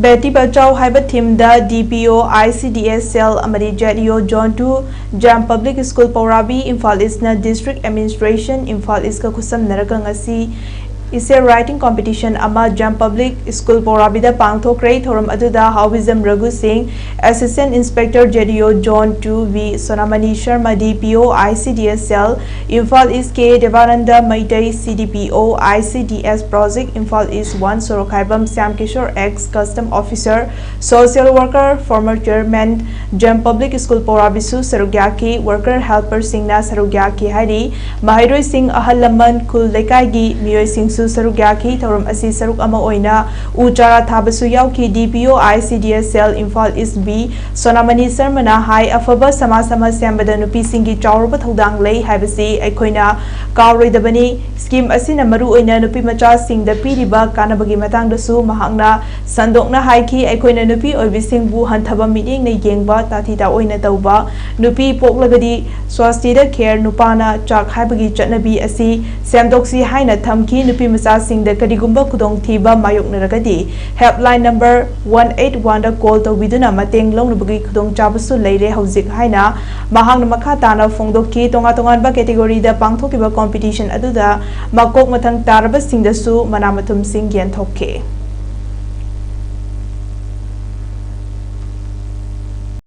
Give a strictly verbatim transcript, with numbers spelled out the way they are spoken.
Beti Bachao ꯍꯥꯏꯕ ꯊꯤꯝꯗ ꯗꯤ P O, I C D S cell ꯑꯃꯗꯤ zed E O zone two, ꯖꯥꯝ public school ꯄꯧꯔꯥꯕꯤ, ꯏꯝꯐꯥꯜ ꯏꯁꯅ district administration, Imphal ꯏꯁꯀ ꯈꯨꯠꯁꯝꯅꯔꯒ ꯉꯁꯤ ꯏꯁꯦ ꯔꯥꯏꯇꯤꯡ ꯀꯣꯝꯄꯤꯇꯤꯁꯟ ꯑꯃ ꯖꯥꯝ ꯄꯕ꯭ꯂꯤꯛ ꯁ꯭ꯀꯨꯜ ꯄꯧꯔꯥꯕꯤꯗ ꯄꯥꯡꯊꯣꯛꯈ꯭ꯔꯦ꯫ ꯊꯧꯔꯝ ꯑꯗꯨꯗ ꯍꯥꯎꯕꯤꯖꯝ ꯔꯘꯨ ꯁꯤꯡ, assistant inspector zed E O zone two V Sonamani Sharma, D P O, I C D S ꯁꯦꯜ, ꯏꯝꯐꯥꯜ ꯏꯁ ꯀꯦ ꯗꯦꯕꯥꯅꯟꯗ ꯃꯩꯇꯩ, ꯁꯤ ꯗꯤ P O, I C D S project, Imphal East one Sorokhaibam Shyam Kishore, ex custom officer, social worker, former chairman, ꯖꯦꯝ public school ꯄꯧꯔꯥꯕꯤꯁꯨ ꯁꯔꯨꯛ ꯌꯥꯈꯤ꯫ Worker ꯍꯦꯜꯄꯔꯁꯤꯡꯅ ꯁꯔꯨꯛ ꯌꯥꯈꯤ ꯍꯥꯏꯔꯤ꯫ ꯃꯍꯩꯔꯣꯏꯁꯤꯡ, ꯑꯍꯜ ꯂꯃꯟ, ꯈꯨꯜ ꯂꯩꯀꯥꯏꯒꯤ ꯃꯤꯑꯣꯏꯁꯤꯡꯁꯨ ꯁꯔꯨꯛ ꯌꯥꯈꯤ꯫ ꯊꯧꯔꯝ ꯑꯁꯤ ꯁꯔꯨꯛ ꯑꯃ ꯑꯣꯏꯅ ꯎ ꯆꯥꯔꯥ ꯊꯥꯕꯁꯨ ꯌꯥꯎꯈꯤ꯫ ꯗꯤ P O, I C D S cell, Imphal is B ꯁꯣꯅꯥꯃꯅꯤ ꯁꯔꯃꯅ ꯍꯥꯏ, ꯑꯐꯕ ꯁꯃꯥꯖ ꯑꯃ ꯁꯦꯝꯕꯗ ꯅꯨꯄꯤꯁꯤꯡꯒꯤ ꯆꯥꯎꯔꯕ ꯊꯧꯗꯥꯡ ꯂꯩ ꯍꯥꯏꯕꯁꯤ ꯑꯩꯈꯣꯏꯅ ꯀꯥꯎꯔꯣꯏꯗꯕꯅꯤ꯫ ꯁ꯭ꯀꯤꯝ ꯑꯁꯤꯅ ꯃꯔꯨꯑꯣꯏꯅ ꯅꯨꯄꯤ ꯃꯆꯥꯁꯤꯡꯗ ꯄꯤꯔꯤꯕ ꯀꯥꯟꯅꯕꯒꯤ ꯃꯇꯥꯡꯗꯁꯨ ꯃꯍꯥꯛꯅ ꯁꯟꯗꯣꯛꯅ ꯍꯥꯏꯈꯤ꯫ ꯑꯩꯈꯣꯏꯅ ꯅꯨꯄꯤ ꯑꯣꯏꯕꯤꯁꯤꯡꯕꯨ ꯍꯟꯊꯕ ꯃꯤꯠꯌꯦꯡꯅ ꯌꯦꯡꯕ, ꯇꯥꯊꯤ ꯇꯥꯑꯣꯏꯅ ꯇꯧꯕ, ꯅꯨꯄꯤ ꯄꯣꯛꯂꯒꯗꯤ ꯁ꯭ꯋꯥꯁꯇꯤꯗ ꯈꯦꯔ, ꯅꯨꯄꯥꯅ ꯆꯥꯛ ꯍꯥꯏꯕꯒꯤ ꯆꯠꯅꯕꯤ ꯑꯁꯤ ꯁꯦꯝꯗꯣꯛꯁꯤ ꯍꯥꯏꯅ ꯊꯝꯈꯤ꯫ ꯅꯨꯄꯤ ꯃꯆꯥꯁꯤꯡꯗ ꯀꯔꯤꯒꯨꯝꯕ ꯈꯨꯗꯣꯡꯊꯤꯕ ꯃꯥꯌꯣꯛꯅꯔꯒꯗꯤ helpline number one eight one ꯗ call ꯇꯧꯕꯤꯗꯨꯅ ꯃꯇꯦꯡ ꯂꯧꯅꯕꯒꯤ ꯈꯨꯗꯣꯡꯆꯥꯕꯁꯨ ꯂꯩꯔꯦ ꯍꯧꯖꯤꯛ ꯍꯥꯏꯅ ꯃꯍꯥꯛꯅ ꯃꯈꯥ ꯇꯥꯅ ꯐꯣꯡꯗꯣꯛꯈꯤ꯫ ꯇꯣꯉꯥꯟ ꯇꯣꯉꯥꯟꯕ category ꯗ ꯄꯥꯡꯊꯣꯛꯈꯤꯕ ꯀꯣꯝꯄꯤꯇꯤꯁꯟ ꯑꯗꯨꯗ ꯃꯀꯣꯛ ꯃꯊꯪ ꯇꯥꯔꯕꯁꯤꯡꯗꯁꯨ ꯃꯅꯥ ꯃꯊꯨꯝꯁꯤꯡ ꯌꯦꯟꯊꯣꯛꯈꯤ꯫